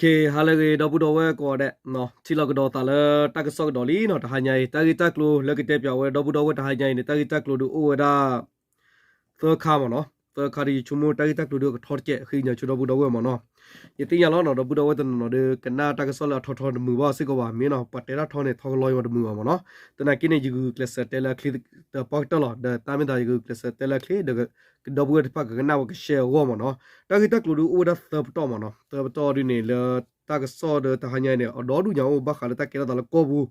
ကဲ ဟါလၢအဂ့ၤ ဒီပုၢ်ဒီဝဲၢ်ကိးဂၤဒဲး, ထံၣ်လိာ်ကဒီးသးလၢတၢ်ကစီၣ်ကဒီးလံနီၤ. တဟါညါအံၤ တၢ်ဂ့ၢ်တၢ်ကျိၤလၢကတဲပၠးဝဲဒီပုၢ်ဒီဝဲၢ်တဟါညါအံၤန့ၣ် တၢ်ဂ့ၢ်တၢ်ကျိၤဒုးအိၣ်ဝဲဒၣ် သၢခါမ့ၢ်နီၤ. သၢခါဒီး ယဆိကမိၣ်တၢ်ဂ့ၢ်တၢ်ကျိၤဒုးကထီတကဲး ဃ့ကညးဆိဒီပုၢ်ဒီဝဲၢ်မ့ၢ်နီၤ. ယသ့ၣ်ညါလီၤနီၤ ဒီပုၢ်ဒီဝဲၢ်တနီၤနီၤဒီး ကနၣ်တၢ်ကစီၣ်လၢအထီထီတမုာ်ဘၣ်စ့ၢ်ကီးဘၣ် မ့ၢ်နီၤ. ပှၤတဲတၢ်ထီန့ၣ် ထီကလီယွၤတမုာ်ဘၣ်မ့ၢ်နီၤ. သနာ်က့န့ၣ် ယဂုာ်ကျဲးစၢးတဲလၢအချ့တပှၢ်ကတၢၢ်လီၤ. ဒီးတၢ်မ့ၢ်သးယဂုာ်ကျဲးစၢးတဲလၢအချ့ဒီး ဒီပုၢ်ဝဲၢ်တဖၣ်ကကနၣ်ဝဲကရှဲအဂီၢ်မ့ၢ်နီၤ. တၢ်ဂ့ၢ်တၢ်ကျိၤဒုးအိၣ်ဝဲဒၣ်သၢပတီၢ်မ့ၢ်နီၤ. သၢပတီၢ်ဒုးန့ၣ် လၢတၢ်ကစီၣ်ဒီးတဟါညါအံၤန့ၣ် အဒီဒူၣ်ညါအိၣ်ဘၣ်ဃးလၢတၢ်ကဲထီၣ်သးလၢကီၢ်ပူၤ,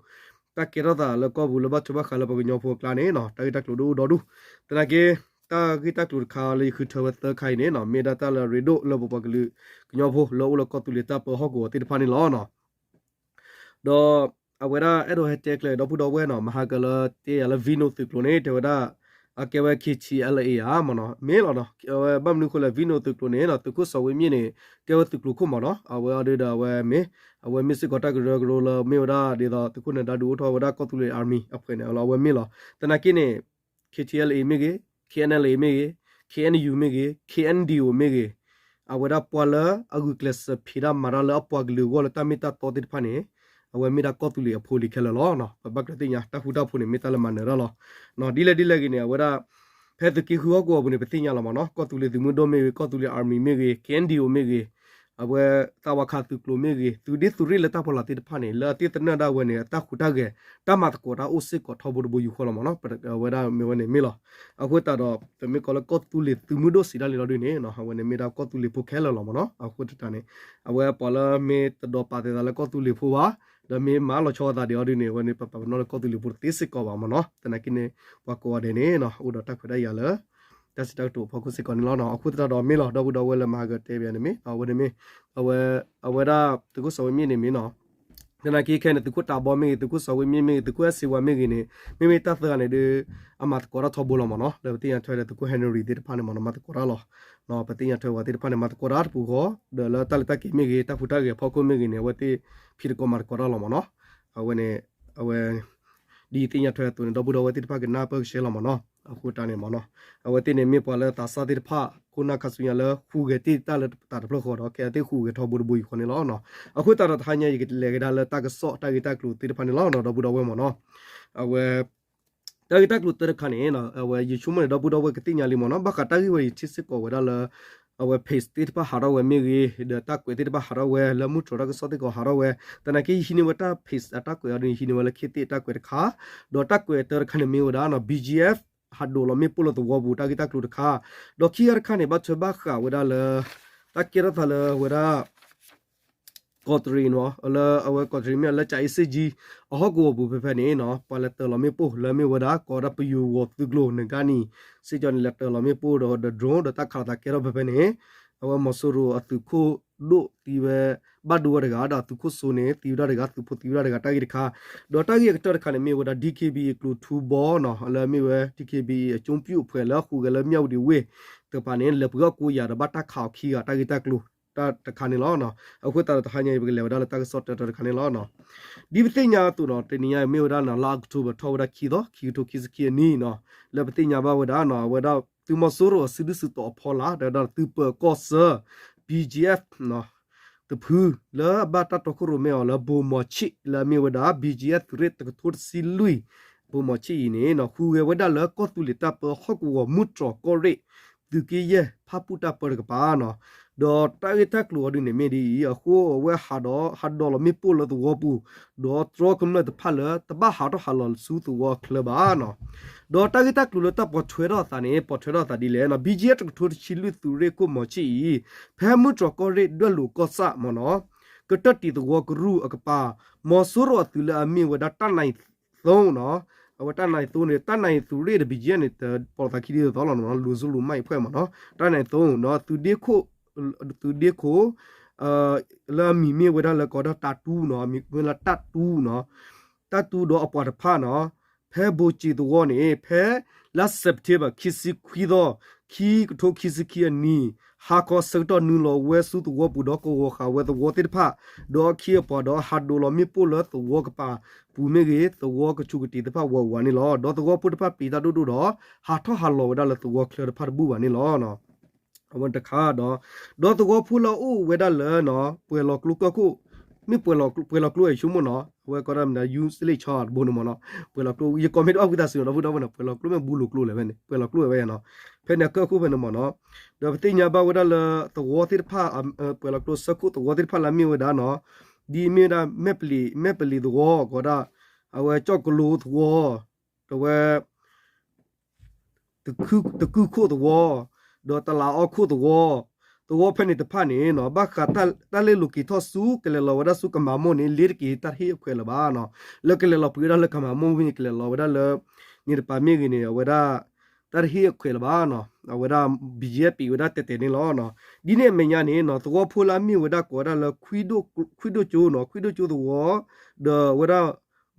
တၢ်ကဲထီၣ်သးလၢကီၢ်ပူၤလၢဘၣ်ထွဲဘၣ်ဃးလၢပှၤကညီဖိအကျါန့ၣ်နီၤ တၢ်ဂ့ၢ်တၢ်ကျိၤဒုးအိၣ်ဒီဒူၣ်. သနာ်က့ တၢ်ဂ့ၢ်တၢ်ကျိၤတခါလၢယဃုထၢဝဲသၢခါအံၤန့ၣ်နီၤ မ့ၢ်ဒၣ်တၢ်လၢအရ့ဒိၣ်လၢပပှၤကလုာ်ကညီဖိလၢအိၣ်လၢကီၢ်သူလ့ၤတၢ်ပၢဟီၣ်ကဝီၤသ့ၣ်တဖၣ်န့ၣ်လီၤနီၤ. ဒီးအဝဲဒၣ်အဲၣ်ဒိးဟဲတဲကျၢၤဒီပုၢ်ဒီဝဲၢ်နီၤ မဟါကလၢတဲယၤလၢ Vino သုးကျိၤန့ၣ် တဲဝဲဒၣ် အကဲဝဲ K T L A ဧါမ့ၢ်နီၤ. မ့ၢ်လီၤနီၤ အဝဲဘၣ်မနုၤအဃိလဲၣ် Vino သုးကျိၤန့ၣ်နီၤ သုးခိၣ်စီၤဝ့မ့ၣ်န့ၣ် ကဲဝဲသုးကျိၤခိၣ်မ့ၢ်နီၤ. အဝဲအီၤဒုးဒီးအဝဲမ့ၢ် အဝဲမ့ၢ်စ့ၢ်ကီးတၢ်ကရၢကရိလၢမ့ၢ်ဝဲဒၣ်ဒ်သိးသုးခိၣ်နၢၤဒါဒုးအိၣ်ထီၣ်ဝဲဒၣ်ကီၢ်သူလ့ၤ Army အဖှဲးန့ၣ်လီၤ အဝဲမ့ၢ်လီၤ. သနာ်က့န့ၣ် K T L A မ့ၢ်ဂ့ၤ, K N L A မ့ၢ်ဂ့ၤ, K N U မ့ၢ်ဂ့ၤ, K N D O မ့ၢ်ဂ့ၤ, အဝဲဒၣ်ပှၤလၢအဂုာ်ကျဲးစၢးဖံးတၢ်မၤတၢ်လၢအပှၤကလုာ်အဂီၢ်လၢတၢ်မ့ၢ်တၢ်တီသ့ၣ်တဖၣ်န့ၣ် အဝဲမ့ၢ်ဒၣ်ကီၢ်သူလ့ၤအဖိလံၤခဲလၢာ်လီၤ. ပဘၣ်ကျဲၤသ့ၣ်ညါ တၢ်ဃူတၢ်ဖိးန့ၣ် မ့ၢ်တၢ်လၢမၤနၢၤတၢ်လီၤ. ဒ်လဲၣ်ဒ်လဲၣ်ဂ့ၤန့ၣ် အဝဲဒၣ် ဖဲသုးက့ဃုဟီၣ်ကဝီၤပူၤန့ၣ် ပသ့ၣ်ညါလီၤမ့ၢ်နီၤ ကီၢ်သူလ့ၤသုးမုၢ်ဒိၣ်မ့ၢ်ဂ့ၤ, ကီၢ်သူလ့ၤ Army မ့ၢ်ဂ့ၤ, K N D O မ့ၢ်ဂ့ၤ, အဝဲသးဝါခးသုးကျိၤမ့ၢ်ဂ့ၤ, သုးဒ့သုးရ့ၣ်လၢတၢ်ဖီလာ်သ့ၣ်တဖၣ်န့ၣ် လၢအသ့ၣ်သနာ်ဒၣ်ဝဲန့ၣ် အတၢ်ဟူးတၢ်ဂဲၤ တၢ်မၤသကိးတၢ်အိၣ်စ့ၢ်ကီးထီဘိတဘိယူၢ်ဃီလီၤမ့ၢ်နီၤ. အဝဲဒၣ်မ့ၢ်ဝဲန့ၣ်မ့ၢ်လီၤ. အဃိသတးဒီး ပမ့ၢ်ကိးလၢကီၢ်သူလ့ၤသုးမုၢ်ဒိၣ်စံးဒၣ်လံလီၤဒုးန့ၣ် အဝဲန့ၣ်မ့ၢ်ဒၣ်ကီၢ်သူလ့ၤဖိခဲလၢာ်လီၤမ့ၢ်နီၤ. အဃိသတးန့ၣ် အဝဲပှၤလၢမ့ၢ်တဒိးပာ်သးလၢကီၢ်သူလ့ၤဖိဘၣ် ဒီးမ့ၢ်မၤလီၤဆီအသးဒံးအီၤဒုးန့ၣ် အဝဲန့ၣ်ပပာ်ပနီၣ်လၢကီၢ်သူလ့ၤဖိတသ့စ့ၢ်ကီးဘၣ်မ့ၢ်နီၤ. သနာ်က့န့ၣ် ပှၤကိးဂၤဒဲးန့ၣ် အိၣ်ဒီးတၢ်ခွဲးတၢ်ယာ်လၢ တၢ်စံးတၢ်ကတိၤအဖီခိၣ်စ့ၢ်ကီးန့ၣ်လီၤ. အဃိသတးဒီးမ့ၢ်လီၤ ဒီပုၢ်ဒီဝဲၢ်လၢမၤဟးဂီၤတဲဘၣ်န့ၣ်မ့ၢ် အဝဲန့ၣ်မ့ၢ် အဝဲဒၣ်သုးခိၣ်စီၤဝ့မ့ၣ်န့ၣ်မ့ၢ်နီၤ. သနာ်က့ခဲအံၤန့ၣ် သုးခိၣ်တးဘီမ့ၢ်ဂ့ၤ, သုးခိၣ်စီၤဝ့မ့ၣ်မ့ၢ်ဂ့ၤ, သုးခိၣ်အဲၣ်စ့ဝါမ့ၢ်ဂ့ၤန့ၣ် မ့မ့ၢ်တၢ်သၢဂၤန့ၣ်ဒီး အမၤသကိးတၢ်ထီဘိလီၤမ့ၢ်နီၤ. လၢပသ့ၣ်ညါထွဲဒီး သုးခိၣ် Henry သ့ၣ်တဖၣ်န့ၣ်မ့ၢ်နီၤ မၤသကိးတၢ်လီၤ. ပသ့ၣ်ညါထွဲဝဲသ့ၣ်တဖၣ်န့ၣ် မၤသကိးတၢ်တပူၤဃီ ဒီးလၢတၢ်လဲၤတၢ်က့ၤမ့ၢ်ဂ့ၤ တၢ်ဟူးတၢ်ဂဲၤဖီခိၣ်မ့ၢ်ဂ့ၤန့ၣ် အဝဲသ့ၣ်ဖံးသကိးမၤသကိးတၢ်လီၤမ့ၢ်နီၤ. အဝဲန့ၣ် အဝဲ ဒ်သ့ၣ်ညါထွဲအသိးန့ၣ် ဒီပုၢ်ဒီဝဲၢ်သ့ၣ်တဖၣ်ကနၢ်ပၢၢ်ကဆှဲလီၤမ့ၢ်နီၤ. အဃိတၢ်န့ၣ်မ့ၢ်နီၤ အဝဲသ့ၣ်န့ၣ်မ့ၢ်ပှၤလၢသးစၢ်သ့ၣ်တဖၣ် ခိၣ်နၢ်ခါဆူညါလၢဟူးဂဲၤတ့ၢ်တၢ်လၢတၢ်တဖျၢၣ်ဃီဒီး ခဲအံၤသ့ၣ်ဟူးဂဲၤထီဘိတဘိယူၢ်ဃီန့ၣ်လီၤ. အဃိသတးဒီးတဟါညါအံၤ ယကလဲၤကဒါလၢတၢ်ကစီၣ်တၢ်ဂ့ၢ်တၢ်ကျိၤသ့ၣ်တဖၣ်န့ၣ်လီၤ ဒီပုၢ်ဒီဝဲၢ်မ့ၢ်နီၤ. အဝဲ တၢ်ဂ့ၢ်တၢ်ကျိၤတၢတခါန့ၣ် အဝဲယဆိကမိၣ်န့ၣ် ဒီပုၢ်ဒီဝဲၢ်ကသ့ၣ်ညါလံမ့ၢ်နီၤ ဘၣ်ဃးတၢ်ဂ့ၢ်ဝဲယထံၣ်စ့ၢ်ကီးဝဲဒၣ်လၢ အဝဲ page သ့ၣ်တဖၣ်ဟးထီၣ်ဝဲမ့ၢ်ဂ့ၤ ဒီးတၢ်ကွဲးသ့ၣ်တဖၣ်ဟးထီၣ်ဝဲ လၢမုၢ်တြီၤတၢ်ကစီၣ်သ့ၣ်ကီးဟးထီၣ်ဝဲ သနာ်က့ယဟံးန့ၢ်ဝဲတၢ် page အတၢ်ကွဲးအီၤဒီး ယဟံးန့ၢ်ဝဲလၢခ့သ့ၣ်တၢ်ကွဲးတခါ ဒီးတၢ်ကွဲးတၢတခါန့ၣ်မ့ၢ်ဝဲဒၣ် BGF ဟးဒိးလီၤမ့ၣ်ပိၢ်လၢသဝီပူၤတၢ်ဂ့ၢ်တၢ်ကျိၤတခါ ဒီးခံဂၤတခါန့ၣ် ဘၣ်ထွဲဘၣ်ဃးဝဲဒၣ်လၢ တၢ်ကဲထီၣ်သးလၢဝဲဒၣ် ကီးတရံးနီၤ လၢအဝဲကီးတရံးမ့ၢ်လၢကၠၤအ့စ့ၣ်ကၠံ အဟီၣ်ကဝီၤပူၤဖဲဖဲန့ၣ်နီၤ ပှၤလဲၤတၢၤလီၤမ့ၣ်ပိၢ်လၢမ့ၢ်ဝဲဒၣ် ကိးဒၣ်ပယိၤဝီၤသုးကျိၤနဂါနံၤ စ့ၢ်ကီးန့ၣ် လဲၤတၢၤလီၤမ့ၣ်ပိၢ်ဒီး drone ဒီးတၢ်ခးလီၤသးကဲထီၣ်ဖဲဖဲန့ၣ် အဝဲမီၤစိရိၤအသုးခိၣ်ဒိၣ်သံဝဲ ဘၣ်ဒိဝဲတဂၤ ဒီးသုးခိၣ်စိန့ၣ် သံဝဲဒၣ်တဂၤ သုးဖိသံဝဲဒၣ်တဂၤ တၢ်ဂ့ၢ်တခါ ဒီးတၢ်ဂ့ၢ်အကတၢၢ်တခါန့ၣ် မ့ၢ်ဝဲဒၣ် DKBA ကျိၤထူဘီနီၤ လၢမ့ၢ်ဝဲ DKBA အကၠိပျူၣ်အဖှဲးလၢဟူးဂဲၤလၢမၠၣ်ဝတံၤဝ့ၢ် တကပၤန့ၣ် လဲၤပှ့ၤအီၣ်ကိးယာ်ဒီးဘၣ်တၢ်ခးအီၤခံဂၤ တၢ်ဂ့ၢ်တၢ်ကျိၤ တၢ်တခါန့ၣ်လီၤ. အဃိသတးဒီးတဟါညါအံၤ ပကလဲၤဝဲဒၣ်လၢတၢ်ကစီၣ်တၢတၢတခါန့ၣ်လီၤ. ဒ်ပသ့ၣ်ညါအသိးနီၤ တနံၤညါအံၤမ့ၢ်ဝဲဒၣ်နီၤ လါအီးကထိဘၢၣ်ထီၣ်ဝဲဒၣ်ခံသီ ခံကထိခံဆံခံအနံၤနီၤ လၢပသ့ၣ်ညါဘၣ်ဝဲဒၣ်နီၤ အဝဲဒၣ်သုးမီၤစိရိၤအစုဒုၣ်စုတီၤအဖီလာ် ဒီးသုးပၢၤကီၢ်ဆၢ BGF တဖု လၢအဘၣ်တၢ်တီခိၣ်ရိၣ်မဲအီၤလၢဘိၣ်မီၤဆံး လၢအမ့ၢ်ဝဲဒၣ် BGF သုးရ့ၣ်တကထိတဆံလွံၢ် ဘိၣ်မီၤဆံးအံၤန့ၣ်နီၤ ဟူးဂဲၤဝဲဒၣ်လၢကီၢ်သူလ့ၤတၢ်ပၢဟီၣ်ကဝီၤမုၢ်တြီၤကီၢ်ရ့ၣ် သုးက့ယဲၢ်ဖၣ်ပူၣ်တၢ်ပၢတကပၤနီၤ ဒီးတၢ်ဂ့ၢ်တၢ်ကျိၤအီၤဒုးန့ၣ်မ့ၢ်ဒ်အံၤ အဃိအဝဲဟးဒီး ဟးဒိးလီၤမ့ၣ်ပိၢ်လၢသဝီပူၤ ဒီးတြီကမျၢၢ်တဖၣ်လၢတဘၣ်ဟးထီၣ်ဟးလီၤဆူသဝီအချၢဘၣ်နီၤ ဒီးတၢ်ဂ့ၢ်တၢ်ကျိၤလၢတၢ်ပိာ်ထွဲထီၣ်အသးန့ၣ် ပိာ်ထွဲထီၣ်အသးဒ်လဲၣ်နီၤ BGF တကထိတဆံလွံၢ်သုးရ့ၣ်ခိၣ်မီၤဆံးအံၤ ဖဲမုၢ်တြီၤကီၢ်ရ့ၣ်ဒွဲၣ်လိာ်ကီၢ်ဆၣ်မ့ၢ်နီၤ ကတၢၢ်တံၤသဝီကရူၢ်အကပၤ မီၤစိရိၤအသုးလၢအမ့ၢ်ဝဲဒၣ်တၢ်နါအံၤသိနီၤ အဝဲတၢ်နါအံၤသိန့ၣ် တၢ်နါအံၤသုးရ့ၣ်ဒီး BGF န့ၣ် တပိာ်သးခံဒ်သိးသိးလီၤနီၤ လူၤစိလူၤမၢ်အံၤဖှဲၣ်မ့ၢ်နီၤ တၢ်နါအံၤသိနီၤ သုးဒ့ခိၣ် သုးဒ့ခိၣ် လၢအမံၤမ့ၢ်ဝဲဒၣ်လၢကိးဒၣ်တၢ်တူနီၤ မံၤမ့ၢ်လၢတၢ်တူနီၤ တၢ်တူဒီးအပှၤတဖၣ်နီၤ ဖဲဘိၣ်စံၣ်သဝီန့ၣ် ဖဲလါစဲးပထ့ဘၢၣ် ခံဆံခွံသီ ခံကထိခံဆံခံအနံၤ ဟါခီဆၢကတီၢ်နုာ်လီၤဝဲဆူသဝီပူၤဒီးကဝီၤဃာ်ဝဲသဝီသ့ၣ်တဖၣ် ဒီးအခ့အပှၤဒီးဟးဒိးလီၤမ့ၣ်ပိၢ်လၢသဝီကပၤပူၤမ့ၢ်ဂ့ၤ သဝီကဆူးကတ့ၤသ့ၣ်တဖၣ်ဝးဝးန့ၣ်လီၤ. ဒီးသဝီဖိတဖၣ်ပျံၤတၢ်ဒိၣ်ဒိၣ်ဒီး ဟးထီၣ်ဟးလီၤဝဲဒၣ်လၢသဝီချၢတဖၣ်တဘူၣ်ဘၣ်န့ၣ်လီၤ. အဝဲတခါဒီး ဒီးသဝီဖိလၢအအိၣ်ဝဲဒၣ်လၢ ပှဲၤလီၤကျိကၢၢ်ခိၣ်, မ့ၢ်ပှဲၤလီၤကျိ ပှဲၤလီၤကျိအဆိကမိၣ်နီၤ, အဝဲကိးဒၣ်မနုၤ ယူစလ့ၣ်ဆီတဘိန့ၣ်မ့ၢ်နီၤ, ပှဲၤလီၤကျိ ယကွီၢ်မ့ၢ်တအီၣ်ဝံသးစူၤဒီပုၢ်ဒီဝဲၢ်နီၤ, ပှဲၤလီၤကျိမ့ၢ်ဘူးလိာ်ကျိလဲၣ်ဖဲန့ၣ်, ပှဲၤလီၤကျိဝဲနီၤ, ဖဲန့ၣ်အကၢၢ်ခိၣ်ဖဲန့ၣ်မ့ၢ်နီၤ, ဒီးပသ့ၣ်ညါဘၣ်ဝဲဒၣ်လၢ သဝီသ့ၣ်တဖၣ် ပှဲၤလီၤကျိဆၢခိၣ်သဝီသ့ၣ်တဖၣ်လၢအမ့ၢ်ဝဲဒၣ်နီၤ, ဒ်အမ့ၢ်ဝဲဒၣ် မဲၢ်ပလံၤ မဲၢ်ပလံၤသဝီ ကိးဒၣ် အဝဲကၠီၣ်ကလိသဝီ, ဒီးဝဲ တကုၢ်ခိၣ်သဝီ, ဒီးတလးအီခိၣ်သဝီ, သဝီဖဲန့ၣ်တဖၣ်န့ၣ်နီၤ, ဘၣ်ဃးတၢ်လဲၤလိာ်က့ၤထီၣ်ဆူ ကလဲၤလီၤဝဲဒၣ်ဆူကမၤမိၢ်န့ၣ် လ့တက့ၤတၢ်တဟ့ၣ်အခွဲးလၢၤဘၣ်နီၤ, လၢကလဲၤလီၤပှ့ၤဝဲဒၣ်လၢကမၤမိၢ်ဝံၤန့ၣ် ကလဲၤလီၤဝဲဒၣ်လၢ န့ၣ်တပၤမ့ၢ်ဂ့ၤန့ၣ် အဝဲဒၣ် တၢ်တဟ့ၣ်အခွဲးလၢၤဘၣ်နီၤ, အဝဲဒၣ် ဘံၣ်ကၠံၣ်အဲၣ် ပံးဝဲဒၣ်တဲာ်တဲာ်န့ၣ်လီၤ. ဒ်န့ၣ်အမဲာ်ညါန့ၣ်နီၤ, သဝီဖိလၢအမ့ၢ်ဝဲဒၣ်ကိးဝဲဒၣ်လၢ ခွံဒိၣ်ကၠိနီၤ, ခွံဒိၣ်ကၠိသဝီ, ဒီးဝဲဒၣ်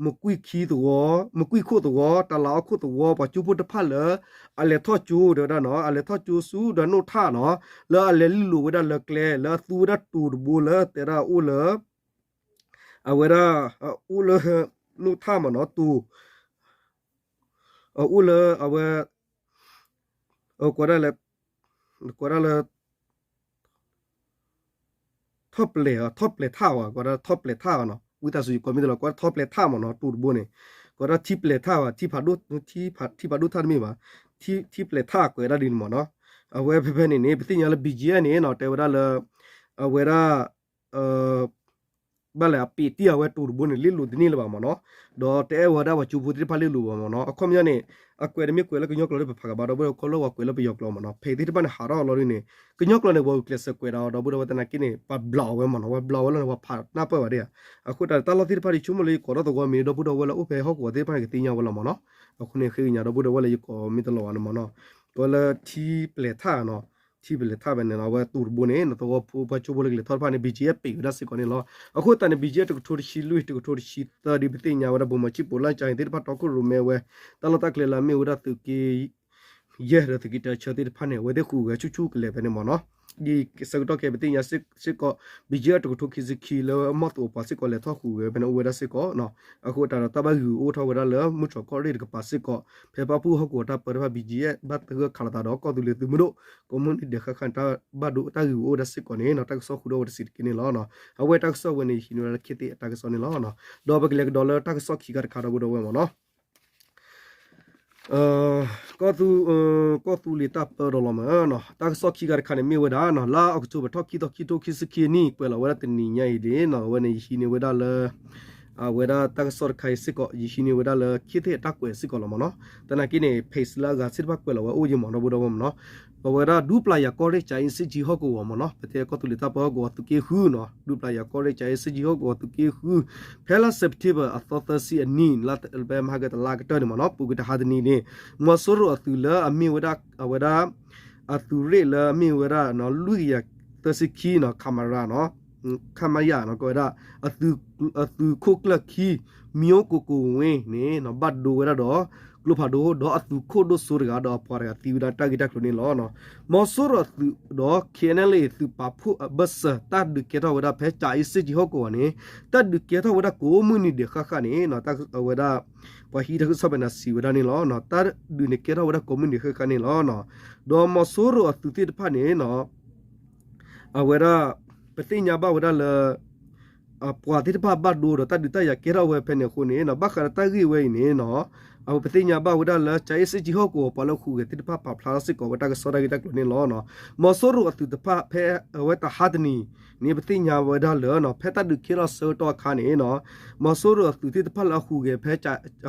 မကွံာ်ခံသဝီ, မကွံာ်ခိၣ်သဝီ, တလးအီခိၣ်သဝီ ပှၤကၠိဖိတဖၣ်လၢ အလဲၤထီၣ်ကၠိတဲဝဲဒၣ်နီၤ, အလဲၤထီၣ်ကၠိဆူဒီးနိၣ်ထၣ်နီၤ, လၢအလဲၤလုၢ်လိာ်ဝဲဒၣ်လၢကျဲ လၢအသူဝဲဒၣ်တိၤတဘိလၢတဲဒၣ်အိၣ်လၢ အဝဲဒၣ် အိၣ်လၢ နိၣ်ထၣ်မ့ၢ်နီၤ, တိၤ အအိၣ်လၢအဝဲ ကိးဒၣ်လၢ ကိးဒၣ်လၢ ထီၣ်ပျဲၤ ထီၣ်ပျဲၤထၣ်ဝဲ ကိးဒၣ်ထီၣ်ပျဲၤထၣ်ဝဲနီၤ, ဝံသးစူၤယကွီၢ်မ့ၢ်တလီၤ ကိးဒၣ်ထီၣ်ပျဲၤထၣ်မ့ၢ်နီၤ, တိၤတဘိန့ၣ် ကိးဒၣ်ထံပျဲၤထၣ်ဝဲ, ထံဖးဒိၣ် ထံဖးဒိၣ်ထၣ်တမ့ၢ်ဘၣ်, ထံပျဲၤထၣ်ကွဲးဒၣ်ဒ်န့ၣ်မ့ၢ်နီၤ, အဝဲဖဲဖဲန့ၣ်န့ၣ် ပသ့ၣ်ညါလၢ ဘံၣ်ကၠံၣ်အဲၣ်န့ၣ်နီၤ တဲဝဲဒၣ်လၢ အဝဲဒၣ် ဘၣ်လဲၣ်အပ့းတံၢ်အဝဲတိၤတဘိန့ၣ် လ့လိာ်တန့ၢ်လၢၤဘၣ်မ့ၢ်နီၤ, ဒီးတအဲၣ်ဝဲဒၣ်ပှၤကၠိဖိသ့ၣ်တဖၣ်လ့လိာ်ဘၣ်မ့ၢ်နီၤ, အခီပညီန့ၣ် အကွဲးတမ့ၢ်ကွဲးလၢကညီကျိာ်လၢပဖးကဘၣ်ဒီပုၢ်ဒီဝဲၢ် ခီလၢပှၤကွဲးလၢပယီၤကျိာ်မ့ၢ်နီၤ, ဖဲသ့ၣ်တဖၣ်န့ၣ် ဟးထီၣ်အလီၢ်ဒ်န့ၣ် ကညီကျိာ်န့ၣ် ပှၤဂုာ်ကျဲးစၢးကွဲးဒၣ်ဒီပုၢ်ဒီဝဲၢ်သနာ်က့န့ၣ် ပှၤဘျးအီၤဝဲမ့ၢ်နီၤ, ပှၤဘျးအီၤဝဲလီၤန့ၣ် ပှၤဖးနၢ်ပၢၢ်ဘၣ်ဒၣ်ဧါ, အဃိတၢ်တၢ်လီၢ်သ့ၣ်တဖၣ်ဒ်ဆိကမိၣ်လၢယကိးထီၣ်သဝီမ့ၢ်ဒီပုၢ်ဒီဝဲၢ်လၢအိၣ်ဖဲဟီၣ်ကဝီၤသ့ၣ်တဖၣ်န့ၣ် ကသ့ၣ်ညါဝဲလီၤမ့ၢ်နီၤ, အဃိန့ၣ် ဃ့ကညးဒီပုၢ်ဒီဝဲၢ်လၢယကိးမ့ၢ်တလီၤဘၣ်န့ၣ်မ့ၢ်နီၤ, ကိးလၢထံပျဲၤထၣ်နီၤ, ထံပျဲၤထၣ်ဖဲန့ၣ်နီၤ အဝဲတိၤတဘိန့ၣ် သဝီဖိပှၤကၠိဖိလၢကလဲၤထီၣ်တဖၣ်န့ၣ် ဘံၣ်ကၠံၣ်အဲၣ် ပံးဝဲဒၣ်စ့ၢ်ကီးန့ၣ်လီၤ. အဃိသတးန့ၣ် ဘံၣ်ကၠံၣ်အဲၣ် တကထိတဆံလွံၢ် တကထိတဆံသၢ ဒ်ပသ့ၣ်ညါဝဲဒၣ် ဗိုလ်မှူးကြီး ဗိုလ်ချုပ်မှူးကြီး သ့ၣ်တဖၣ်တီခိၣ်ရိၣ်မဲဝဲ တၢ်လီၢ်တၢ်ကျဲလၢအမ့ၢ်ဝဲဒၣ်သုးက့ယဲၢ်ဒီးသုးက့တဆၢသ့ၣ်တဖၣ်န့ၣ် အဝဲသ့ၣ်ဃုာ်ဝဲဆူၣ်ဆူၣ်ကလဲာ်ဖဲန့ၣ်မ့ၢ်နီၤ. ဒ်ဆၢကတီၢ်ခဲအံၤ ပသ့ၣ်ညါစ့ၢ်ကီး ဘံၣ်ကၠံၣ်အဲၣ် တကထိခံဆံခံလၢအမီၢ်သိးအပှၤစ့ၢ်ကီး လဲၤထီၣ်ဃုာ်ဝဲဖဲန့ၣ်အိၣ်ဝဲဒၣ်စ့ၢ်ကီး အဃိသတးဒီး တၢ်ဘၣ်ဂုာ်အိၣ်ထီၣ်ဝဲဒၣ်လၢမုၢ်တြီၤကီၢ်ရ့ၣ်တကပၤစ့ၢ်ကီး ဖဲပာ်ဖှိၣ်ဟီၣ်ကဝီၤတၢ်ပၢတဖၣ် ဘံၣ်ကၠံၣ်အဲၣ် ဘၣ်သဂၢၢ်ခးလိာ်သးဒီး ကီၢ်သူလ့ၤသုးမုၢ်ဒိၣ် ကိးမုၢ်နံၤဒဲးဃၣ်ဃၣ်န့ၣ် တၢ်ဘၣ်ဒိတၢ်ဂုာ်အိၣ်ဝဲဒၣ်စ့ၢ်ကီးန့ၣ် တၢ်ကစီၣ်ဃုာ်ဒီးဝဲတစဲးတက့ၢ်န့ၣ်လီၤ. အဝဲတၢ်ကစီၣ်ဝဲန့ၣ် ယဟံးန့ၢ်ဝဲဒၣ်လၢခ့သ့ၣ်အတၢ်ကစီၣ်န့ၣ်လီၤ. ဒီးပကလဲၤကဒီးလၢတၢ်ကစီၣ်ခံခါတခါဒီပုၢ်ဒီဝဲၢ်မ့ၢ်နီၤ. ကီၢ်သူလ့ၤတၢ်ပၢဒီးလီၤမ့ၢ်နီၤ တၢ်ကစီၣ်ခံခါတခါန့ၣ်မ့ၢ်ဝဲဒၣ်နီၤ လါအီးကထိဘၢၣ်ထီၣ်ခံသီ ခံထိခံဆံခံနံၣ် ကွဲးလီၤဝဲဒၣ်တနံၤညါအံၤန့ၣ်နီၤ အဝဲန့ၣ်ယဟံးန့ၢ်ဝဲဒၣ်လၢ အဝဲဒၣ်တၢ်ကစီၣ်တခါအံၤစ့ၢ်ကီး ယဟံးန့ၢ်ဝဲဒၣ်လၢခ့သ့ၣ်အတၢ်ကွဲးစ့ၢ်ကီးလီၤမ့ၢ်နီၤ. သနာ်က့န့ၣ် page လၢအဂၤသ့ၣ်တဖၣ်ကွဲးလီၤဝဲအိၣ်ယံၤမ့ၢ်နီၤ ဒီပုၢ်ဒီဝဲၢ်မ့ၢ်နီၤ. ပဝဲဒၣ်ဒူပျၢ်ယၤကီၢ်ရ့ၣ် ကၠၤအ့စ့ၣ်ကၠံဟီၣ်ကဝီၤမ့ၢ်နီၤ ပတဲကီၢ်သူလ့ၤတၢ်ပၢဟီၣ်ကဝီၤသုးက့ဃုနီၤ ဒူပျၢ်ယၤကီၢ်ရ့ၣ် ကၠၤအ့စ့ၣ်ကၠံဟီၣ်ကဝီၤသုးက့ဃု ဖဲလါ September အသီသၢဆံအနံၤ လါဖဲမဟါကတလါကတၢၢ်န့ၣ်မ့ၢ်နီၤ ပူၤကွံာ်တဟါတနံၤန့ၣ် မီၤစိရိၤအသုးလၢအမ့ၢ်ဝဲဒၣ် အဝဲဒၣ် အသုးရ့ၣ်လၢအမ့ၢ်ဝဲဒၣ် လွံၢ်ကယၤသၢဆံခံနီၤ ခမရ နီၤ ခမရ နီၤ ကဝဲဒၣ် အသုးခိၣ်ကျၢၢ်ခံ မၠိကိၣ်ကိၣ်ဝ့န့ၣ် ဘၣ်ဒိဝဲဒၣ်ဒီး ကျိဖးဒိၣ် ဒီးအသုးခိၣ်ဒိၣ်စိတဂၤ ဒီးအပှၤတဂၤသံဝဲဒၣ်တၢ်ဂ့ၢ်တၢ်ကျိၤန့ၣ်လီၤ. မီၤစိရိၤအသုးဒီး KNLA သုးပာ်ဖှိၣ်အဘၢၣ်စၢၤ တၢ်ဒုးကဲထီၣ်ဝဲဒၣ်ဖဲ ကၠၤအ့စ့ၣ်ကၠံဟီၣ်ကဝီၤန့ၣ် တၢ်ဒုးကဲထီၣ်ဝဲဒၣ်ကိးမုၢ်နံၤဒဲးဃၣ်ဃၣ်န့ၣ် အဝဲဒၣ် ပှၤဟံးတၢ်ကစီၣ်ဖဲန့ၣ်စံးဝဲဒၣ်န့ၣ်လီၤ. တၢ်ဒုးန့ၣ်ကဲထီၣ်ဝဲဒၣ်ကိးမုၢ်နံၤဃၣ်ဃၣ်န့ၣ်လီၤ. ဒီးမီၤစိရိၤအသုးသ့ၣ်တဖၣ်န့ၣ် အဝဲဒၣ် ပသ့ၣ်ညါဘၣ်ဝဲဒၣ်လၢ အပှၤသ့ၣ်တဖၣ်ဘၣ်ဒိဒီးတၢ်ဒုးတၢ်ယၤကဲထီၣ်ဝဲဖဲန့ၣ်အဃိန့ၣ် ဘၣ်ဃးဒီးတၢ်ဂ့ၢ်ဝဲအံၤန့ၣ် အဝဲပသ့ၣ်ညါဘၣ်ဝဲဒၣ်လၢ ကၠၤအ့စ့ၣ်ကၠံဟီၣ်ကဝီၤ ပှၤလၢဃုာ်ဂဲၤသ့ၣ်တဖၣ်ပာ်ဖျါထီၣ်စ့ၢ်ကီးဝဲတၢ်ကစီၣ်တၢ်ဂ့ၢ်တၢ်ကျိၤန့ၣ်လီၤ. မီၤစိရိၤအသုးတဖၣ်ဖဲအဝဲတဟါတနံၤန့ၣ် ပသ့ၣ်ညါဝဲဒၣ်လၢ ဖဲတၢ်ဒုးကဲထီၣ်ဆၢကတီၢ်အခါန့ၣ် မီၤစိရိၤအသုးသ့ၣ်တဖၣ်လၢအဃုာ်ဂဲၤဖဲ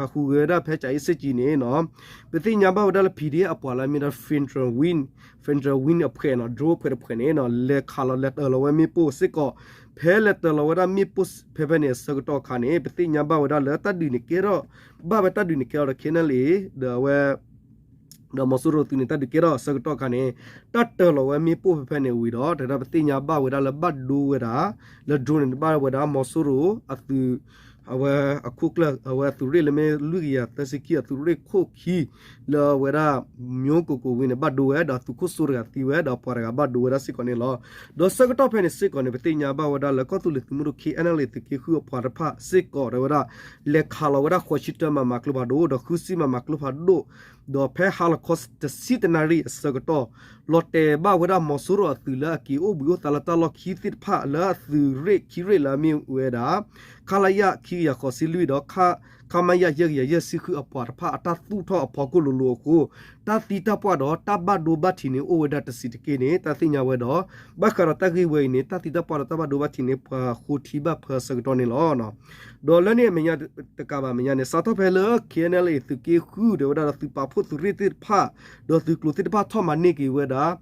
အဃုာ်ဂဲၤဝဲဒၣ်ဖဲကၠၤအ့စ့ၣ်ကၠံန့ၣ် ပသ့ၣ်ညါဘၣ်ဝဲဒၣ်လၢ PDF အပှၤလၢအမ့ၢ်ဒၣ် Federal Wing, Federal Wing အဖှဲးနီၤ drone ဖှဲးတဖှဲးန့ၣ် လဲၤခးလီၤလဲၤတၢၤလီၤဝဲမ့ၣ်ပိၢ်စ့ၢ်ကီး ဖဲလဲၤတၢၤလီၤဝဲဒၣ်မ့ၣ်ပိၢ်ဖဲဖဲန့ၣ်အဆၢကတီၢ်အခါန့ၣ် ပသ့ၣ်ညါဘၣ်ဝဲဒၣ်လၢတၢ်ဒုးန့ၣ်ကဲထီၣ် ဘၣ်ဝဲတၢ်ဒုးန့ၣ်ကဲထီၣ်ဒီး KNLA ဒီးအဝဲ ဒီးမီၤစိရိၤသုးန့ၣ် တၢ်ဒုးကဲထီၣ်အဆၢကတီၢ်အခါန့ၣ် တၢ်တၢၤလီၤဝဲမ့ၣ်ပိၢ်ဖဲဖဲန့ၣ်ဝံၤဒီး တၢ်ပသ့ၣ်ညါဘၣ်ဝဲဒၣ်လၢဘၣ်ဒိဝဲဒၣ် လၢ drone န့ၣ် ဘၣ်ဝဲဒၣ်မီၤစိရိၤအသုး အဝဲအခိၣ်ကျၢၢ် အဝဲအသုးရ့ၣ်လၢမ့ၢ်လွံၢ်ကယၤသၢဆံခံ အသုးရ့ၣ်ခိၣ်ခံ လၢအဝဲဒၣ် မျိုးကိုကိုဝင်း န့ၣ် ဘၣ်ဒိဝဲ ဒီးသုးခိၣ်စိတဂၤသံဝဲ ဒီးပှၤတဂၤဘၣ်ဒိဝဲဒၣ်စ့ၢ်ကီးန့ၣ်လီၤ. ဒီးဆၢကတီၢ်ဖဲန့ၣ်စ့ၢ်ကီးန့ၣ် ပသ့ၣ်ညါဘၣ်ဝဲဒၣ်လၢကီၢ်သူလ့ၤသုးမုၢ်ဒိၣ် KNLA သုးက့ဃုအပှၤတဖၣ်စ့ၢ်ကီး တဲဝဲဒၣ် လဲၤခးလီၤဝဲဒၣ် ဃိးဆံတၢ မမ ကျိဖးဒိၣ် ဒီး ဃုဆံ မမ ကျိဖးဒိၣ် ဒီးဖဲဟါလီၤခီတဆံတနၣ်ရံၣ်အဆၢကတီၢ် လီၤတဲာ်ဘၣ်ဝဲဒၣ်မီၤစိရိၤအသုးလၢအက့ၤအိၣ်ဘှံးအိၣ်သါလၢတၢ်လီၢ်ခံသ့ၣ်တဖၣ်လၢအသုးရ့ၣ်ခံရ့ၣ်လၢအမ့ၢ်ဝဲဒၣ် ခလရ ခံကယၤဃိးဆံလွံၢ်ဒီး ခမရ ယဲၢ်ကယၤယဲၢ်ဆံဃုအပှၤတဖၣ်အတၢ်သူၣ်ထီၣ်အဖီခိၣ်လိၤလိၤအဃိ တၢ်သံတၢ်ပှၢ်ဒီးတၢ်ဘၣ်ဒိဘၣ်ထံးန့ၣ်အိၣ်ဝဲဒၣ်တဆံးတက့ၢ်န့ၣ် တၢ်သ့ၣ်ညါဝဲဒီး ဘၣ်ဃးဒီးတၢ်ဂ့ၢ်ဝဲအံၤန့ၣ် တၢ်သံတၢ်ပှၢ်ဒီးတၢ်ဘၣ်ဒိဘၣ်ထံးန့ၣ် ပှၤဃိထံဘၣ်ဖၢဆၢကတီၢ်န့ၣ်လီၤ. ဒီးလၢန့ၣ်အမဲာ်ညါတကးဘၣ်အမဲာ်ညါန့ၣ် စးထီၣ်ဖဲလၢ ခ့ၣ်အဲၣ်ယူၣ်အ့ၣ် သုးက့ဃု တဲဝဲဒၣ်ဒီးသုးပာ်ဖှိၣ်သုးရ့ၣ်သ့ၣ်တဖၣ် ဒီးသုးကျိၤသ့ၣ်တဖၣ်ထီၣ်မၤန့ၢ်က့ၤဝဲဒၣ်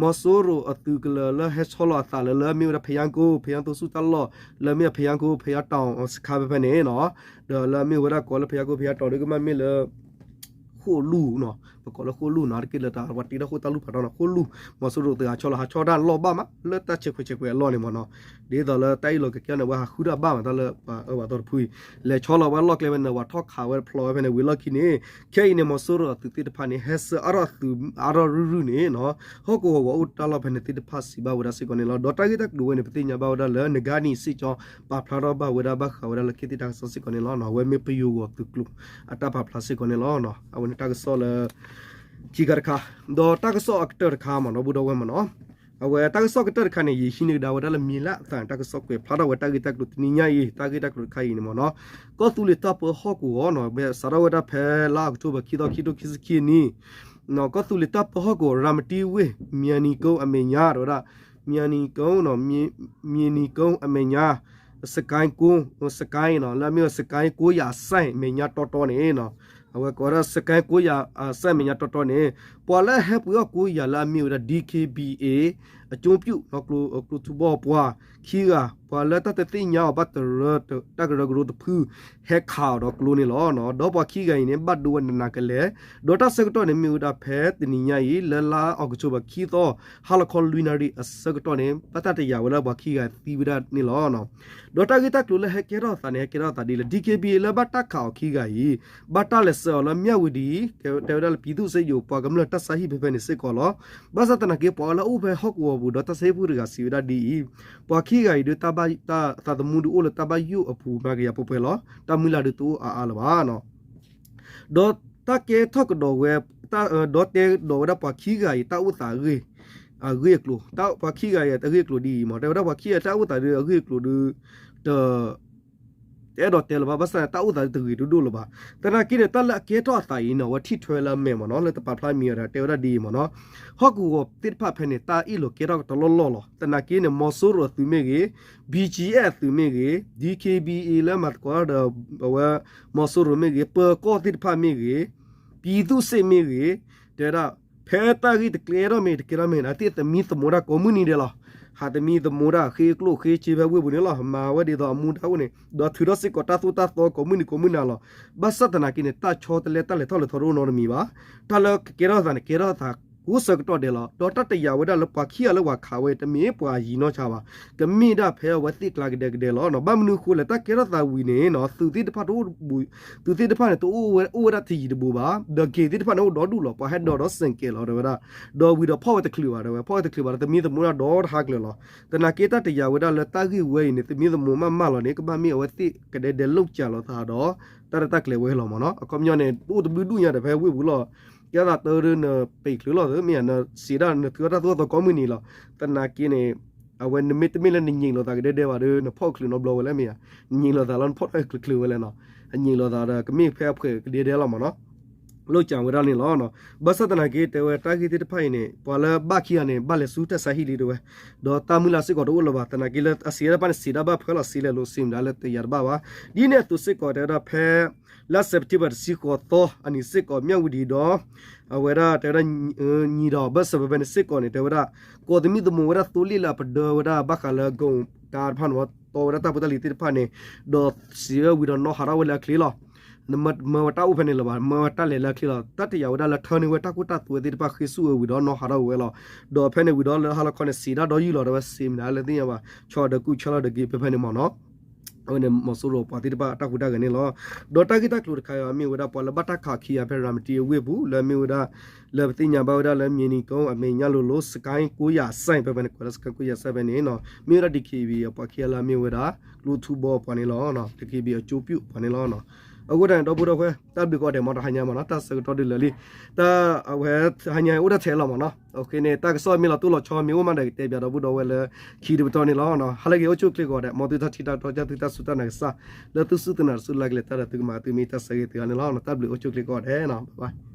မီၤစိရိၤအသုးကလၢၤလၢဟဲဆီလီၤအသးလၢ လၢအမ့ၢ်ဝဲဒၣ် ဖယါကိၣ် ဖယါသိဆူၣ်တၢ်လီၢ် လၢအမ့ၢ်ဝဲဒၣ် ဖယါကိၣ် ဖယါတီၣ် စခါဖဲဖဲန့ၣ်နီၤ ဒီးလၢအမ့ၢ်ဝဲဒၣ်ကိးလၢ ဖယါကိၣ် ဖယါတီၣ် ဒ်ကမ့ၢ်လၢ ဃိၣ်လူၢ်နီၤ ပကိးလၢဃိၣ်လူၢ်နီၤ တက့ၢ်လၢတၢ်ပှၤတ့ထီၣ်ဃိၣ်တၢ်လူၢ်ဖးထီနီၤ ဃိၣ်လူၢ် မီၤစိရိၤသုးဟးဆီလီၤ ဟးဆီတၢ်လီၢ်ဘၣ်မး လၢတၢ်ဆဲးခွဲးဆဲးခွဲးအလီၢ်န့ၣ်မ့ၢ်နီၤ ဒ်သိးလၢတၢ်အ့ၣ်လိာ်ကကဲန့ၣ် ဝဲဟးဃုတၢ်ဘၣ်မး တၢ်လၢပှၤအၢပှၤသီတဖုအံၤ လဲၤဆီလီၤဝဲလီၢ်ကျဲဖဲန့ၣ် ပှၤထီၣ်ခးဝဲတဖျိးဝဲဖဲန့ၣ် ဝံၤလီၢ်ခံန့ၣ် ခဲအံၤန့ၣ် မီၤစိရိၤအသုးသ့ၣ်တဖၣ်န့ၣ် ဟဲဆှၢအါထီၣ်အသုးအါထီၣ်ရုၢ်ရုၢ်န့ၣ်နီၤ ဟီၣ်ကဝီၤပှၤအိၣ်တၢ်လီၢ်ဖဲန့ၣ်သ့ၣ်တဖၣ်စံးဘၣ်ဝဲဒၣ်စ့ၢ်ကီးန့ၣ်လီၤ. ဒီးတၢ်ဂ့ၢ်တၢ်ကျိၤဝဲန့ၣ် ပသ့ၣ်ညါဘၣ်ဝဲဒၣ်လၢ နဂါနံၤစ့ၢ်ကီး ပာ်ဖျါထီၣ်ဘၣ်ဝဲဒၣ်ဘၣ်ဃးဝဲဒၣ်လၢခ့သ့ၣ်တၢ်ကစီၣ်စ့ၢ်ကီးန့ၣ်လီၤ. အဝဲမ့ၢ်ပယိၤဂီၤသုးကျိၤအတၢ်ပာ်ဖျါစ့ၢ်ကီးန့ၣ်လီၤ. အဝဲန့ၣ်တၢ်ကစီၣ်လၢ ခံခါတခါ ဒီးတၢ်ကစီၣ်အကတၢၢ်တခါမ့ၢ်နီၤ ဘူးဒီဝဲမ့ၢ်နီၤ အဝဲတၢ်ကစီၣ်ကတၢၢ်တခါန့ၣ် ယဟံးန့ၢ်ကဒါဝဲဒၣ်လၢမံၤလၢအသးန့ၣ် တၢ်ကစီၣ်ကွဲးဖျါထီၣ်ဝဲတၢ်ဂ့ၢ်တၢ်ကျိၤတနံၤညါအံၤ တၢ်ဂ့ၢ်တၢ်ကျိၤတခါအံၤန့ၣ်မ့ၢ်နီၤ ကီၢ်သူလ့ၤတၢ်ပၢဟီၣ်ကဝီၤနီၤ စးထီၣ်ဝဲဒၣ်ဖဲလါအီးကထိဘၢၣ် ခံသီ ခံထိခံဆံခံနံၣ် ကီၢ်သူလ့ၤတၢ်ပၢဟီၣ်ကဝီၤ ရၤမတံဝ့ၢ် မံၤနံၤကိအမဲာ်ညါ တဲဝဲဒၣ် မံၤနံၤကိ မံၤနံၤကိအမဲာ်ညါ စကဲ စကဲနီၤ လၢအမ့ၢ်ဝဲ စကဲ ကိးယၤအစဲၣ် မဲာ်ညါတီတီန့ၣ်နီၤ အဝဲကိးဝဲဒၣ် စကဲ ကိးယၤအစဲၣ် မဲာ်ညါတီတီန့ၣ် ပှၤလၢအဟဲပှ့ၤအီၣ်ကိးယၤလၢအမ့ၢ်ဝဲဒၣ် ဒံၣ်ခ့ဘံၣ်အ့ၣ် အကၠိပၠူၣ် ကျိထူဘီၣ်ပှၤ ခံဂၤ ပှၤလၢတၢ်တသ့ၣ်ညါအီၤဘၣ်တရၢ တၢ်ကရၢကရိတဖု ဟဲခးအီၤဒီးကျိန့ၣ်လီၤ. ဒီးပှၤခံဂၤအံၤန့ၣ် ဘၣ်ဒိဝဲနးနးကလဲာ် ဒီးတၢ်ဆၢကတီၢ်န့ၣ်မ့ၢ်ဝဲဒၣ်ဖဲတနံၤညါအံၤ လၢလါအီးကထိဘၢၣ် ခံသီ ဟါလီၤခီလွံၢ်နၣ်ရံၣ်အဆၢကတီၢ်န့ၣ် ဘၣ်တၢ်တယာ်ဝဲလၢပှၤခံဂၤသံဝဲဒၣ်န့ၣ်လီၤ. ဒီးတၢ်ဂ့ၢ်တၢ်ကျိၤလၢဟဲကဲထီၣ်အသးန့ၣ် ဟဲကဲထီၣ်အသးဒ်လဲၣ် ဒံၣ်ခ့ဘံၣ်အ့ၣ် လၢဘၣ်တၢ်ခးအီၤခံဂၤအံၤ ဘၣ်တၢ်လဲၤဆှၢအီၤလၢမၠၣ်ဝတံၤ တဲဝဲဒၣ်လၢ ပြည်သူ့စစ်ရုံး ပှၤကမျၢၢ်တၢ်ဆါဟံၣ်ဖဲဖဲန့ၣ်စ့ၢ်ကီးလီၤ. ဘၣ်ဆၣ်သနာ်က့ ပှၤလၢအအိၣ်ဖဲဟီၣ်ကဝီၤပူၤဒီးတၢ်ဆါဟံၣ်ဖိတဂၤစံးဝဲဒၣ်ဒ်အံၤ ပှၤခံဂၤအံၤဒုး တၢ်ဘၣ်တၢ်သးသမူဒုးအိၣ်လၢတၢ်ဘၣ်ယိၣ်အပူၤမၤကယၤပှဲၤပှဲၤလီၤ. တၢ်မုၢ်လၢ်ဒုးတအိၣ်အါအါလၢၤဘၣ်နီၤ ဒီးတၢ်ကဲထီၣ်ကဒီးဝဲ ဒီးတဲကဒီးဝဲဒၣ်ပှၤခံဂၤအံၤတၢ်အိၣ်သးအဂ့ၢ် အဂ့ၢ်အကျိၤ ပှၤခံဂၤအံၤအဂ့ၢ်အကျိၤဒ်အံၤမ့ၢ် တဲဝဲဒၣ်ပှၤခံဂၤအံၤတၢ်အိၣ်သးဒုးအဂ့ၢ်အကျိၤဒုး တ တအဲၣ်ဒိးတဲလၢၤဘၣ် ဘၣ်ဆၣ်န့ၣ် တၢ်အိၣ်သးဒုးတဂ့ၤဒိၣ်ဒိၣ်လၢၤဘၣ်. သနာ်က့န့ၣ် တၢ်လၢအကဲထီၣ်အသးအံၤန့ၣ် အဝဲထံၣ်ထွဲလၢအမဲာ်မ့ၢ်နီၤ လၢတပာ်ဖျါမံၤအီၤဒီး တဲဝဲဒၣ်ဒ်အံၤမ့ၢ်နီၤ ဟီၣ်ကဝီၤသ့ၣ်တဖၣ်ဖဲန့ၣ် တၢ်အ့ၣ်လိာ်ကဲထီၣ်တလီၢ်လီၢ်လီၤ. သနာ်က့န့ၣ် မီၤစိရိၤအသုးမ့ၢ်ဂ့ၤ, ဘံၣ် ကၠံၣ်အဲၣ် အသုးမ့ၢ်ဂ့ၤ, ဒံၣ်ခ့ဘံၣ်အ့ၣ် လၢမၤသကိးဒီး အဝဲ မီၤစိရိၤမ့ၢ်ဂ့ၤ, ပၢၤကီၢ်သ့ၣ်တဖၣ်မ့ၢ်ဂ့ၤ, ပြည်သူ့စစ်မ့ၢ်ဂ့ၤ, တဲဝဲဒၣ် ဖဲတၢ်ဂ့ၢ်တကျဲထီၣ်မ့ၢ်တကျဲထီၣ်မ့ၢ်န့ၣ် အသ့ၣ်သမံသမိးတၢ်ကိးမုၢ်နံၤဒဲးလီၤ. ဟးသမံသမိးတၢ် ဃ့ကျိၣ်ဃ့စ့ဖဲဝ့ၢ်ပူၤန့ၣ်လီၤ. မၤဝဲဒ်သိးအမူဒါအိၣ်န့ၣ် ဒီးထုးထီၣ်စ့ၢ်ကီးတၢ်သိၣ်တၢ်သီကိးမုၢ်နံၤကိးမုၢ်နၤလီၤ. ဘၣ်ဆၣ်သနာ်က့န့ၣ် တၢ်ဆီတလဲတၢ်လဲၤထီၣ်လဲၤထီတအိၣ်နီတမံၤဘၣ်. တၢ်လၢကကဲထီၣ်သးန့ၣ် ကဲထီၣ်သးကိးဆၢကတီၢ်ဒဲးလီၤ. ဒီးတၢ်တယာ်ဝဲဒၣ်လၢပှၤခံဂၤလၢပှၤခးဝဲ တမ့ၢ်ပှၤယံၤနီၢ်ဆါဘၣ်. ကမ့ၢ်ဒၣ်ဖဲအဝဲသ့ၣ်ကျါကဒဲကဒဲလီၤ. ဘၣ်မနုၤအဃိလဲၣ် တၢ်ကဲထီၣ်သးဝံၤန့ၣ် သုးသ့ၣ်တဖၣ်တအိၣ်ဘူး သုးသ့ၣ်တဖၣ်န့ၣ် တအိၣ်ဝဲ အိၣ်ဝဲဒၣ်တယံၤတဘူးဘၣ်. ဒီးက့ၤသ့ၣ်တဖၣ်န့ၣ် အိၣ်ဒီဒူၣ်လီၤ. ပှၤဟဲဒီးဒီးစဲးကဲးလီၤ တဲဝဲဒၣ်. ဒီးဝံၤဒီးဖီၣ်ဝဲတချုးဘၣ် တဲဝဲ ဖီၣ်ဝဲတချုးဘၣ်ဒီး သမံသမိးဒၣ်ဒီတဟါကျၢၤလီၤ. သနာ်က့တၢ်တယာ်ဝဲဒၣ်လၢတၢ်ဂ့ၢ်ဝဲအံၤန့ၣ် သမံသမိးမးမးလီၤန့ၣ် ကဘၣ်မ့ၢ်အဝဲသ့ၣ်ကဒဲဒဲးလိာ်စၢ်လိာ်သးဒီး တၢ်ရဲၣ်တၢ်ကျဲၤဝဲလီၤမ့ၢ်နီၤ. အခီပညီန့ၣ် တအိၣ်တဘျုးဒူၣ်ညါဒီးဖဲဝ့ၢ်ပူၤလီၤ. ကဲသးတၢ်ဒီးနပံာ်ချုးလီၤ မ့ၢ်ဧါ နစံးဒၣ်နထုးထီၣ်တၢ်သိၣ်တၢ်သီကိးမုၢ်နံၤလီၤ. သနာ်က့န့ၣ် အဝဲနမ့ၢ်တမ့ၢ်လၢနညံးလိာ်သးကဒဲဒဲးဘၣ်ဒီး နဖီၣ်ချုးနီတဘျီဝဲလဲၣ်မ့ၢ်ဧါ. နညံးလိာ်သးလီၤ နဖီၣ်ချုးချုးဝဲလဲၣ်နီၤ. အညံးလိာ်သးဒီး ကမ့ၢ်ဖဲအဖှဲးကဒဲဒဲးလီၤမ့ၢ်နီၤ. လိာ်စၢ်ဝဲဒၣ်န့ၣ်လီၤ. ဘၣ်ဆၣ်သနာ်က့ တဲဝဲတၢ်ဂ့ၢ်သ့ၣ်တဖၣ်အံၤန့ၣ် ပှၤလၢဘၣ်ခံဂၤန့ၣ် ဘၣ်လဲၤဆူတၢ်ဆါဟံၣ်လံတဲဝဲ, ဒီးတၢ်မုၢ်လၢ်စ့ၢ်ကီးတအိၣ်လၢၤဘၣ်. သနာ်က့လၢအစံးဒၣ်တဖၣ်န့ၣ် စံးဒၣ်ဘၣ်ဖဲလီၤ စံးလဲၤလိာ်စံးမတၤလၢတယာ်တဘၣ်ဘၣ်. ဒ်န့ၣ်အသိးစ့ၢ်ကီး တဲဝဲဒၣ်ဖဲ လါ September တဆံဃိးသီအနံၤစ့ၢ်ကီး မၠၣ်ဝတံၤဒီး အဝဲဒၣ်တဲဝဲဒၣ် ညီဒီးဘၢၣ်စၢၤဖဲဖဲန့ၣ်စ့ၢ်ကီးန့ၣ် တဲဝဲဒၣ် ကိးသမံသမိးဝဲဒၣ်သိလ့ၣ်လၢအပဒၢဝဲဒၣ်ဘၣ်ဃးလၢ ဂိၣ်တၢ်တဖၣ်န့ၣ် တီဝဲဒၣ်တၢ်ဖိတၢ်လံၤသ့ၣ်တဖၣ်န့ၣ် ဒီးစံးဝဲဝံၤဒီးနီၣ်ဟးထီၣ်ဝဲလၢအချ့လီၤ. နမၤဝဲတၢ်အိၣ်ဖဲန့ၣ်လၢၤဘၣ် မၤဝဲတၢ်လဲၤလၢအချ့လီၤ. တၢ်တယာ်ဝဲဒၣ်လၢထၢန့ၢ်ဝဲတၢ်ခိတၢ်သွဲသ့ၣ်တဖၣ် ဃ့ဆူၣ်ဝဲဝံၤဒီးနီၣ်ဟးထီၣ်ဝဲလီၤ. ဒီးဖဲန့ၣ်ဝံၤဒီးလၢဟါလီၤခီန့ၣ် စံးဒၣ်ဒီးယုၢ်လီၤ တဲဝဲစံးမတၤလၢသ့ၣ်ညါဘၣ် ဆီဒီးကူၣ်ဆီလီၤဒီးက့ၤဖဲဖဲန့ၣ်မ့ၢ်နီၤ. အဝဲန့ၣ် မီၤစိရိၤပှၤသ့ၣ်တဖၣ်အတၢ်ဟူးတၢ်ဂဲၤန့ၣ်လီၤ. ဒီးတၢ်ဂ့ၢ်တၢ်ကျိၤတခါအံၤမ့ၢ်ဝဲဒၣ် ပှၤလၢဘၣ်တၢ်ခးခံဂၤဖဲရၤမတံအဝ့ၢ်ပူၤ လၢအမ့ၢ်ဝဲဒၣ် လၢပသ့ၣ်ညါဘၣ်ဝဲဒၣ်လၢ မံၤနံၤကိ အမဲာ်ညါလိၤလိၤ စကဲ ကိးယၤစဲၣ် ဖဲဖဲန့ၣ် ကွဲးလၢစကဲ ကိးယၤစဲၣ်ဖဲန့ၣ်နီၤ မ့ၢ်ဝဲဒၣ် ဒံၣ်ခ့ဘံၣ်အ့ၣ် ပှၤခံဂၤလၢအမ့ၢ်ဝဲဒၣ် ကျိထူဘီပှၤန့ၣ်လီၤ. ဒံၣ်ခ့ဘံၣ်အ့ၣ် အကၠိပၠူၣ်ပှၤန့ၣ်လီၤ. အဃိတၢ်န့ၣ် ဒီပုၢ်ဒီဝဲၢ် တၢ်ဘျုးကိးဂၤဒဲးမ့ၢ် တဟါညါမ့ၢ်နီၤ, တၢ်ဆၢကတီၢ်ဒုးလၢာ်လံ, တၢ်အဝဲ ဟါညါအိၣ်ဒၣ်ထဲလီၤမ့ၢ်နီၤ, အဃိန့ၣ် တၢ်ကစီၣ်မ့ၢ်လီၤတိၢ်လီၤဆီမ့ၢ်အိၣ်မးဒီး ကတဲဘၣ်ဒီပုၢ်ဒီဝဲၢ်လၢခံတပတီၢ်န့ၣ်လီၤ. ဟါလၢအဂ့ၤ အိၣ်ဆူၣ်အိၣ်ချ့ကိးဂၤဒဲး, မ်သုတၢ်ထံၣ်တၢ်တီ ကၢ်သုတၢ်စူၢ်တၢ်နာ်ကစၢ် လၢသုစူၢ်သုနာ်တစူၢ်လၢ်ကလဲာ် တၢ်ဒီးသုကမၤသုမ့ၢ်တၢ်ဆၢဂ့ၤသုဂၤန့ၣ်လီၤ. တၢ်ဘျုးအိၣ်ဆူၣ်အိၣ်ချ့ကိးဂၤဒဲးနီၤ, bye bye.